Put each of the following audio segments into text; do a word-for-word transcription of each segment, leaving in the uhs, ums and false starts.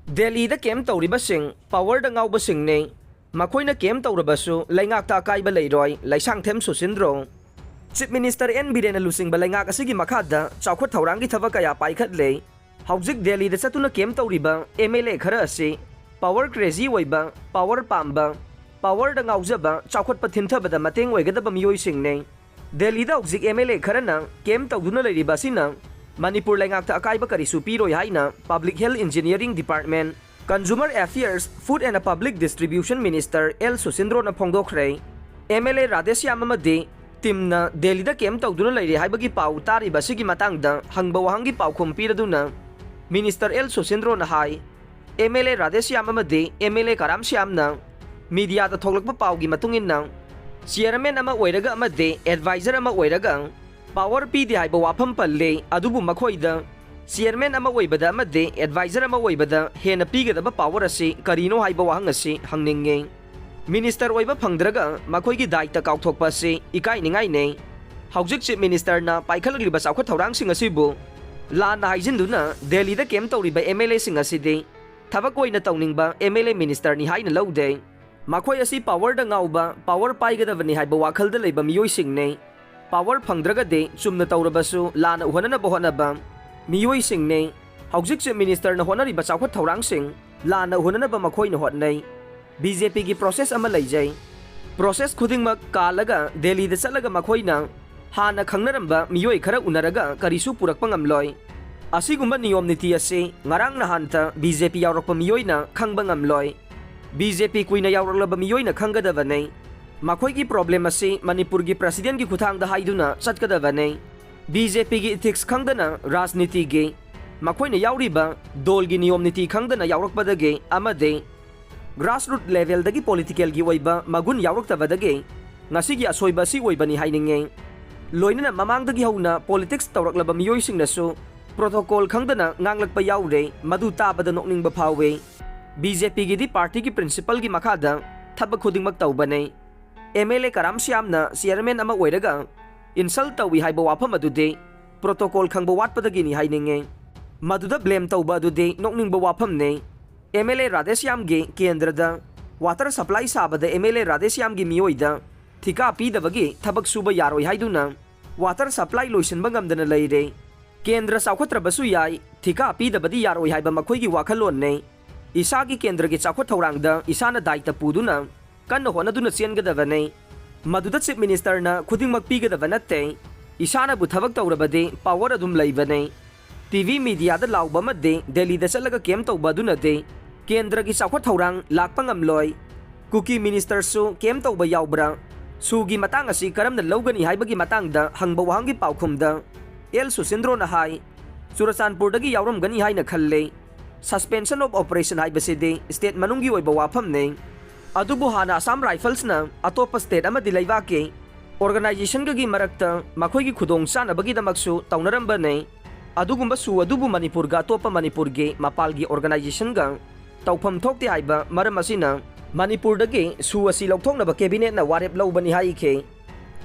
ꯗꯦꯜꯂꯤꯗ ꯀꯦꯝ ꯇꯧꯔꯤꯕꯁꯤꯡ ꯄꯥꯋꯔꯗ ꯉꯥꯎꯕꯁꯤꯡꯅꯤ꯫ ꯃꯈꯣꯏꯅ ꯀꯦꯝ ꯇꯧꯔꯕꯁꯨ ꯂꯩꯉꯥꯛꯇ ꯑꯀꯥꯏꯕ ꯂꯩꯔꯣꯏ, ꯂꯩꯁꯥꯡꯊꯦꯝ ꯁꯨꯁꯤꯟꯗ꯭ꯔꯣ꯫ ꯆꯤꯐ ꯃꯤꯅꯤꯁꯇꯔ ꯑꯦꯟ ꯕꯤꯔꯦꯟꯅ ꯂꯨꯆꯤꯡꯕ ꯂꯩꯉꯥꯛ ꯑꯁꯤꯒꯤ ꯃꯈꯥꯗ ꯆꯥꯎꯈꯠ ꯊꯧꯔꯥꯡꯒꯤ ꯊꯕꯛ ꯀꯌꯥ ꯄꯥꯏꯈꯠꯂꯦ꯫ ꯍꯧꯖꯤꯛ ꯗꯦꯜꯂꯤꯗ ꯆꯠꯇꯨꯅ ꯀꯦꯝ ꯇꯧꯔꯤꯕ ꯑꯦꯝ ꯑꯦꯜ ꯑꯦ ꯈꯔ ꯑꯁꯤ ꯄꯥꯋꯔ ꯀ꯭ꯔꯦꯖꯤ ꯑꯣꯏꯕ, ꯄꯥꯋꯔ ꯄꯥꯝꯕ, ꯄꯥꯋꯔꯗ ꯉꯥꯎꯖꯕ, ꯆꯥꯎꯈꯠꯄ ꯊꯤꯟꯊꯕꯗ ꯃꯇꯦꯡ ꯑꯣꯏꯒꯗꯕ ꯃꯤꯑꯣꯏꯁꯤꯡꯅꯤ꯫ ꯗꯦꯜꯂꯤꯗ ꯍꯧꯖꯤꯛ ꯑꯦꯝ ꯑꯦꯜ ꯑꯦ ꯈꯔꯅ ꯀꯦꯝ ꯇꯧꯗꯨꯅ ꯂꯩꯔꯤꯕ ꯑꯁꯤꯅ ꯃꯅꯤꯄꯨꯔ ꯂꯩꯉꯥꯛꯇ ꯑꯀꯥꯏꯕ ꯀꯔꯤꯁꯨ ꯄꯤꯔꯣꯏ ꯍꯥꯏꯅ public health engineering department, consumer affairs, food and public distribution minister L ꯁꯨꯁꯤꯟꯗ꯭ꯔꯣꯅ ꯐꯣꯡꯗꯣꯛꯈ꯭ꯔꯦ꯫ ꯑꯦꯝ ꯑꯦꯜ ꯑꯦ ꯔꯥꯙꯦꯁ꯭ꯌꯥꯝ ꯑꯃꯗꯤ ꯇꯤꯝꯅ ꯗꯦꯜꯂꯤꯗ ꯀꯦꯝ ꯇꯧꯗꯨꯅ ꯂꯩꯔꯦ ꯍꯥꯏꯕꯒꯤ ꯄꯥꯎ ꯇꯥꯔꯤꯕ ꯑꯁꯤꯒꯤ ꯃꯇꯥꯡꯗ ꯍꯪꯕ ꯋꯥꯍꯪꯒꯤ ꯄꯥꯎꯈꯨꯝ ꯄꯤꯔꯗꯨꯅ ꯃꯤꯅꯤꯁꯇꯔ ꯑꯦꯜ ꯁꯨꯁꯤꯟꯗ꯭ꯔꯣꯅ ꯍꯥꯏ, ꯑꯦꯝ ꯑꯦꯜ ꯑꯦ ꯔꯥꯙꯦꯁ꯭ꯌꯥꯝ ꯑꯃꯗꯤ ꯑꯦꯝ ꯑꯦꯜ ꯑꯦ ꯀꯔꯥꯝ ꯁ꯭ꯌꯥꯝꯅ ꯃꯤꯗꯤꯌꯥꯗ ꯊꯣꯛꯂꯛꯄ ꯄꯥꯎꯒꯤ ꯃꯇꯨꯡ ꯏꯟꯅ ꯆꯤꯌꯔꯃꯦꯟ ꯑꯃ ꯑꯣꯏꯔꯒ ꯑꯃꯗꯤ ꯑꯦꯗꯚꯥꯏꯖꯔ ꯑꯃ ꯑꯣꯏꯔꯒ ꯄꯥꯋꯔ ꯄꯤꯗꯦ ꯍꯥꯏꯕ ꯋꯥꯐꯝ ꯄꯜꯂꯦ, ꯑꯗꯨꯕꯨ ꯃꯈꯣꯏꯗ ꯆꯤꯌꯔꯃꯦꯟ ꯑꯃ ꯑꯣꯏꯕꯗ ꯑꯃꯗꯤ ꯑꯦꯗꯚꯥꯏꯖꯔ ꯑꯃ ꯑꯣꯏꯕꯗ ꯍꯦꯟꯅ ꯄꯤꯒꯗꯕ ꯄꯥꯋꯔ ꯑꯁꯤ ꯀꯔꯤꯅꯣ ꯍꯥꯏꯕ ꯋꯥꯍꯪ ꯑꯁꯤ ꯍꯪꯅꯤꯡꯉꯤ꯫ ꯃꯤꯅꯤꯁꯇꯔ ꯑꯣꯏꯕ ꯐꯪꯗ꯭ꯔꯒ ꯃꯈꯣꯏꯒꯤ ꯗꯥꯏꯇ ꯀꯥꯎꯊꯣꯛꯄ ꯑꯁꯤ ꯏꯀꯥꯏꯅꯤꯡꯉꯥꯏꯅꯦ꯫ ꯍꯧꯖꯤꯛ ꯆꯤꯐ ꯃꯤꯅꯤꯁꯇꯔꯅ ꯄꯥꯏꯈꯠꯂꯛꯂꯤꯕ ꯆꯥꯎꯈꯠ ꯊꯧꯔꯥꯡꯁꯤꯡ ꯑꯁꯤꯕꯨ ꯂꯥꯟꯅ ꯍꯥꯏꯖꯤꯟꯗꯨꯅ ꯗꯦꯜꯂꯤꯗ ꯀꯦꯝ ꯇꯧꯔꯤꯕ ꯑꯦꯝ ꯑꯦꯜ ꯑꯦꯁꯤꯡ ꯑꯁꯤꯗꯤ ꯊꯕꯛ ꯑꯣꯏꯅ ꯇꯧꯅꯤꯡꯕ ꯑꯦꯝ ꯑꯦꯜ ꯑꯦ ꯃꯤꯅꯤꯁꯇꯔꯅꯤ ꯍꯥꯏꯅ ꯂꯧꯗꯦ꯫ ꯃꯈꯣꯏ ꯑꯁꯤ ꯄꯥꯋꯔꯗ ꯉꯥꯎꯕ, ꯄꯥꯋꯔ ꯄꯥꯏꯒꯗꯕꯅꯤ ꯍꯥꯏꯕ ꯋꯥꯈꯜꯗ ꯂꯩꯕ ꯃꯤꯑꯣꯏꯁꯤꯡꯅꯤ꯫ ꯄꯥꯋꯔ ꯐꯪꯗ꯭ꯔꯒꯗꯤ ꯆꯨꯝꯅ ꯇꯧꯔꯕꯁꯨ ꯂꯥꯟꯅ ꯎꯍꯟꯅꯅꯕ ꯍꯣꯠꯅꯕ ꯃꯤꯑꯣꯏꯁꯤꯡꯅꯤ꯫ ꯍꯧꯖꯤꯛ ꯆꯤꯐ ꯃꯤꯅꯤꯁꯇꯔꯅ ꯍꯣꯠꯅꯔꯤꯕ ꯆꯥꯎꯈꯠ ꯊꯧꯔꯥꯡꯁꯤꯡ ꯂꯥꯟꯅ ꯎꯍꯟꯅꯅꯕ ꯃꯈꯣꯏꯅ ꯍꯣꯠꯅꯩ꯫ ꯕꯤ ꯖꯦ ꯄꯤꯒꯤ ꯄ꯭ꯔꯣꯁꯦꯁ ꯑꯃ ꯂꯩꯖꯩ꯫ ꯄ꯭ꯔꯣꯁꯦꯁ ꯈꯨꯗꯤꯡꯃꯛ ꯀꯥꯜꯂꯒ ꯗꯦꯜꯂꯤꯗ ꯆꯠꯂꯒ ꯃꯈꯣꯏꯅ ꯍꯥꯟꯅ ꯈꯪꯅꯔꯝꯕ ꯃꯤꯑꯣꯏ ꯈꯔ ꯎꯅꯔꯒ ꯀꯔꯤꯁꯨ ꯄꯨꯔꯛꯄ ꯉꯝꯂꯣꯏ꯫ ꯑꯁꯤꯒꯨꯝꯕ ꯅꯤꯌꯣꯝ ꯅꯤꯇꯤ ꯑꯁꯤ ꯉꯔꯥꯡ ꯅꯍꯥꯟꯇ ꯕꯤ ꯖꯦ ꯄꯤ ꯌꯥꯎꯔꯛꯄ ꯃꯤꯑꯣꯏꯅ ꯈꯪꯕ ꯉꯝꯂꯣꯏ꯫ ꯕꯤ ꯖꯦ ꯄꯤ ꯀꯨꯏꯅ ꯌꯥꯎꯔꯛꯂꯕ ꯃꯤꯑꯣꯏꯅ ꯈꯪꯒꯗꯕꯅꯤ꯫ ꯃꯈꯣꯏꯒꯤ ꯄ꯭ꯔꯣꯕ꯭ꯂꯦꯝ ꯑꯁꯤ ꯃꯅꯤꯄꯨꯔꯒꯤ ꯄ꯭ꯔꯁꯤꯗꯦꯟꯒꯤ ꯈꯨꯠꯊꯥꯡꯗ ꯍꯥꯏꯗꯨꯅ ꯆꯠꯀꯗꯕꯅꯤ꯫ ꯕꯤ ꯖꯦ ꯄꯤꯒꯤ ꯏꯊꯤꯛꯁ ꯈꯪꯗꯅ ꯔꯥꯖꯅꯤꯇꯤꯒꯤ, ꯃꯈꯣꯏꯅ ꯌꯥꯎꯔꯤꯕ ꯗꯣꯜꯒꯤ ꯅꯤꯌꯣꯝ ꯅꯤꯇꯤ ꯈꯪꯗꯅ ꯌꯥꯎꯔꯛꯄꯗꯒꯤ ꯑꯃꯗꯤ ꯒ꯭ꯔꯥꯁꯔꯨꯠ ꯂꯦꯚꯦꯜꯗꯒꯤ ꯄꯣꯂꯤꯇꯤꯀꯦꯜꯒꯤ ꯑꯣꯏꯕ ꯃꯒꯨꯟ ꯌꯥꯎꯔꯛꯇꯕꯗꯒꯤ ꯉꯁꯤꯒꯤ ꯑꯁꯣꯏꯕ ꯑꯁꯤ ꯑꯣꯏꯕꯅꯤ ꯍꯥꯏꯅꯤꯡꯉꯤ꯫ ꯂꯣꯏꯅꯅ ꯃꯃꯥꯡꯗꯒꯤ ꯍꯧꯅ ꯄꯣꯂꯤꯇꯤꯛꯁ ꯇꯧꯔꯛꯂꯕ ꯃꯤꯑꯣꯏꯁꯤꯡꯅꯁꯨ ꯄ꯭ꯔꯣꯇꯣꯀꯣꯜ ꯈꯪꯗꯅ ꯉꯥꯡꯂꯛꯄ ꯌꯥꯎꯔꯦ, ꯃꯗꯨ ꯇꯥꯕꯗ ꯅꯣꯛꯅꯤꯡꯕ ꯐꯥꯎꯏ꯫ ꯕꯤ ꯖꯦ ꯄꯤꯒꯤꯗꯤ ꯄꯥꯔꯇꯤꯒꯤ ꯄ꯭ꯔꯤꯟꯁꯤꯄꯜꯒꯤ ꯃꯈꯥꯗ ꯊꯕꯛ ꯈꯨꯗꯤꯡꯃꯛ ꯇꯧꯕꯅꯤ꯫ ꯑꯦꯝ ꯑꯦꯜ ꯑꯦ ꯀꯔꯥꯝ ꯁ꯭ꯌꯥꯝꯅ ꯆꯤꯌꯔꯃꯦꯟ ꯑꯃ ꯑꯣꯏꯔꯒ ꯏꯟꯁꯜ ꯇꯧꯏ ꯍꯥꯏꯕ ꯋꯥꯐꯝ ꯑꯗꯨꯗꯤ ꯄ꯭ꯔꯣꯇꯣꯀꯣꯜ ꯈꯪꯕ ꯋꯥꯠꯄꯗꯒꯤꯅꯤ ꯍꯥꯏꯅꯤꯡꯉꯤ꯫ ꯃꯗꯨꯗ ꯕ꯭ꯂꯦꯝ ꯇꯧꯕ ꯑꯗꯨꯗꯤ ꯅꯣꯛꯅꯤꯡꯕ ꯋꯥꯐꯝꯅꯤ꯫ ꯑꯦꯝ ꯑꯦꯜ ꯑꯦ ꯔꯥꯙꯦꯁ꯭ꯌꯥꯝꯒꯤ ꯀꯦꯟꯗ꯭ꯔꯗ ꯋꯥꯇꯔ ꯁꯄ꯭ꯂꯥꯏ ꯁꯥꯕꯗ ꯑꯦꯝ ꯑꯦꯜ ꯑꯦ ꯔꯥꯙꯦꯁ꯭ꯌꯥꯝꯒꯤ ꯃꯤꯑꯣꯏꯗ ꯊꯤꯀꯥ ꯄꯤꯗꯕꯒꯤ ꯊꯕꯛ ꯁꯨꯕ ꯌꯥꯔꯣꯏ ꯍꯥꯏꯗꯨꯅ ꯋꯥꯇꯔ ꯁꯄ꯭ꯂꯥꯏ ꯂꯣꯏꯁꯤꯟꯕ ꯉꯝꯗꯅ ꯂꯩꯔꯦ꯫ ꯀꯦꯟꯗ꯭ꯔ ꯆꯥꯎꯈꯠꯇ꯭ꯔꯕꯁꯨ ꯌꯥꯏ, ꯊꯤꯀꯥ ꯄꯤꯗꯕꯗꯤ ꯌꯥꯔꯣꯏ ꯍꯥꯏꯕ ꯃꯈꯣꯏꯒꯤ ꯋꯥꯈꯜꯂꯣꯟꯅꯤ꯫ ꯏꯁꯥꯒꯤ ꯀꯦꯟꯗ꯭ꯔꯒꯤ ꯆꯥꯎꯈꯠ ꯊꯧꯔꯥꯡꯗ ꯏꯁꯥꯅ ꯗꯥꯏꯇ ꯄꯨꯗꯨꯅ ꯀꯟꯅ ꯍꯣꯠꯅꯗꯨꯅ ꯆꯦꯟꯒꯗꯕꯅꯤ꯫ ꯃꯗꯨꯗ ꯆꯤꯐ ꯃꯤꯅꯤꯁꯇꯔꯅ ꯈꯨꯗꯤꯡꯃꯛ ꯄꯤꯒꯗꯕ ꯅꯠꯇꯦ꯫ ꯏꯁꯥꯅꯕꯨ ꯊꯕꯛ ꯇꯧꯔꯕꯗꯤ ꯄꯥꯋꯔ ꯑꯗꯨꯝ ꯂꯩꯕꯅꯤ꯫ ꯇꯤ ꯚꯤ ꯃꯤꯗꯤꯌꯥꯗ ꯂꯥꯎꯕ ꯑꯃꯗꯤ ꯗꯦꯜꯂꯤꯗ ꯆꯠꯂꯒ ꯀꯦꯝ ꯇꯧꯕ ꯑꯗꯨꯅꯗꯤ ꯀꯦꯟꯗ꯭ꯔꯒꯤ ꯆꯥꯎꯈꯠ ꯊꯧꯔꯥꯡ ꯂꯥꯛꯄ ꯉꯝꯂꯣꯏ꯫ ꯀꯨꯀꯤ ꯃꯤꯅꯤꯁꯇꯔꯁꯨ ꯀꯦꯝ ꯇꯧꯕ ꯌꯥꯎꯕ꯭ꯔꯥ? ꯁꯨꯒꯤ ꯃꯇꯥꯡ ꯑꯁꯤ ꯀꯔꯝꯅ ꯂꯧꯒꯅꯤ ꯍꯥꯏꯕꯒꯤ ꯃꯇꯥꯡꯗ ꯍꯪꯕ ꯋꯥꯍꯪꯒꯤ ꯄꯥꯎꯈꯨꯝꯗ ꯑꯦꯜ ꯁꯨꯁꯤꯟꯗ꯭ꯔꯣꯅ ꯍꯥꯏ, ꯆꯨꯔꯆꯥꯟꯄꯨꯔꯗꯒꯤ ꯌꯥꯎꯔꯝꯒꯅꯤ ꯍꯥꯏꯅ ꯈꯜꯂꯤ꯫ Suspension of Operation ꯍꯥꯏꯕꯁꯤꯗꯤ ꯁ꯭ꯇꯦꯠ ꯃꯅꯨꯡꯒꯤ ꯑꯣꯏꯕ ꯋꯥꯐꯝꯅꯤ꯫ ꯑꯗꯨꯕꯨ ꯍꯥꯟꯅ ꯑꯁꯥꯝ ꯔꯥꯏꯐꯜꯁꯅ ꯑꯇꯣꯞꯄ ꯁ꯭ꯇꯦꯠ ꯑꯃꯗꯤ ꯂꯩꯕꯥꯛꯀꯤ ꯑꯣꯔꯒꯅꯥꯏꯖꯦꯁꯟꯒꯒꯤ ꯃꯔꯛꯇ ꯃꯈꯣꯏꯒꯤ ꯈꯨꯗꯣꯡ ꯆꯥꯅꯕꯒꯤꯗꯃꯛꯁꯨ ꯇꯧꯅꯔꯝꯕꯅꯤ꯫ ꯑꯗꯨꯒꯨꯝꯕ ꯁꯨ ꯑꯗꯨꯕꯨ ꯃꯅꯤꯄꯨꯔꯒ ꯑꯇꯣꯞꯄ ꯃꯅꯤꯄꯨꯔꯒꯤ ꯃꯄꯥꯜꯒꯤ ꯑꯣꯔꯒꯅꯥꯏꯖꯦꯁꯟꯒ ꯇꯧꯐꯝ ꯊꯣꯛꯇꯦ ꯍꯥꯏꯕ ꯃꯔꯝ ꯑꯁꯤꯅ ꯃꯅꯤꯄꯨꯔꯗꯒꯤ ꯁꯨ ꯑꯁꯤ ꯂꯧꯊꯣꯛꯅꯕ ꯀꯦꯕꯤꯅꯦꯠꯅ ꯋꯥꯔꯦꯞ ꯂꯧꯕꯅꯤ ꯍꯥꯏꯈꯤ꯫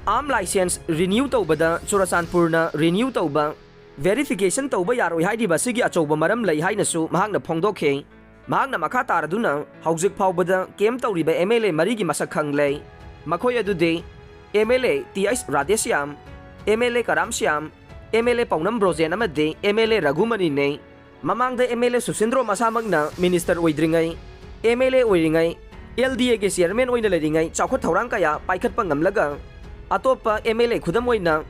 ꯑꯥꯔꯝ ꯂꯥꯏꯁꯦꯟꯁ ꯔꯤꯅ꯭ꯌꯨ ꯇꯧꯕꯗ ꯆꯨꯔꯆꯥꯟꯄꯨꯔꯅ ꯔꯤꯅ꯭ꯌꯨ ꯇꯧꯕ, ꯚꯦꯔꯤꯐꯤꯀꯦꯁꯟ ꯇꯧꯕ ꯌꯥꯔꯣꯏ ꯍꯥꯏꯔꯤꯕ ꯑꯁꯤꯒꯤ ꯑꯆꯧꯕ ꯃꯔꯝ ꯂꯩ ꯍꯥꯏꯅꯁꯨ ꯃꯍꯥꯛꯅ ꯐꯣꯡꯗꯣꯛꯈꯤ꯫ ꯃꯍꯥꯛꯅ ꯃꯈꯥ ꯇꯥꯔꯗꯨꯅ ꯍꯧꯖꯤꯛ ꯐꯥꯎꯕꯗ ꯀꯦꯝ ꯇꯧꯔꯤꯕ ꯑꯦꯝ ꯑꯦꯜ ꯑꯦ ꯃꯔꯤꯒꯤ ꯃꯁꯛ ꯈꯪꯂꯦ꯫ ꯃꯈꯣꯏ ꯑꯗꯨꯗꯤ M L A T H Radheshyam, M L A Karam Shyam, M L A Paonam Brojen ꯑꯃꯗꯤ ꯑꯦꯝ ꯑꯦꯜ ꯑꯦ ꯔꯘꯨꯃꯅꯤꯅꯤ꯫ ꯃꯃꯥꯡꯗ ꯑꯦꯝ ꯑꯦꯜ ꯑꯦ ꯁꯨꯁꯤꯟꯗ꯭ꯔꯣ ꯃꯁꯥꯃꯛꯅ ꯃꯤꯅꯤꯁꯇꯔ ꯑꯣꯏꯗ꯭ꯔꯤꯉꯩ, ꯑꯦꯝ ꯑꯦꯜ ꯑꯦ ꯑꯣꯏꯔꯤꯉꯩ, ꯑꯦꯜ ꯗꯤ ꯑꯦꯒꯤ ꯆꯤꯌꯔꯃꯦꯟ ꯑꯣꯏꯅ ꯂꯩꯔꯤꯉꯩ ꯆꯥꯎꯈꯠ ꯊꯧꯔꯥꯡ ꯀꯌꯥ ꯄꯥꯏꯈꯠꯄ ꯉꯝꯂꯒ ꯑꯇꯣꯞꯄ ꯑꯦꯝ ꯑꯦꯜ ꯑꯦ ꯈꯨꯗꯝ ꯑꯣꯏꯅ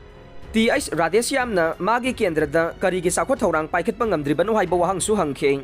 ꯇꯤ ꯑꯩꯆ ꯔꯥꯙꯦꯁ꯭ꯌꯥꯝꯅ ꯃꯥꯒꯤ ꯀꯦꯟꯗ꯭ꯔꯗ ꯀꯔꯤꯒꯤ ꯆꯥꯎꯈꯠ ꯊꯧꯔꯥꯡ ꯄꯥꯏꯈꯠꯄ ꯉꯝꯗ꯭ꯔꯤꯕꯅꯣ ꯍꯥꯏꯕ ꯋꯥꯍꯪꯁꯨ ꯍꯪꯈꯤ꯫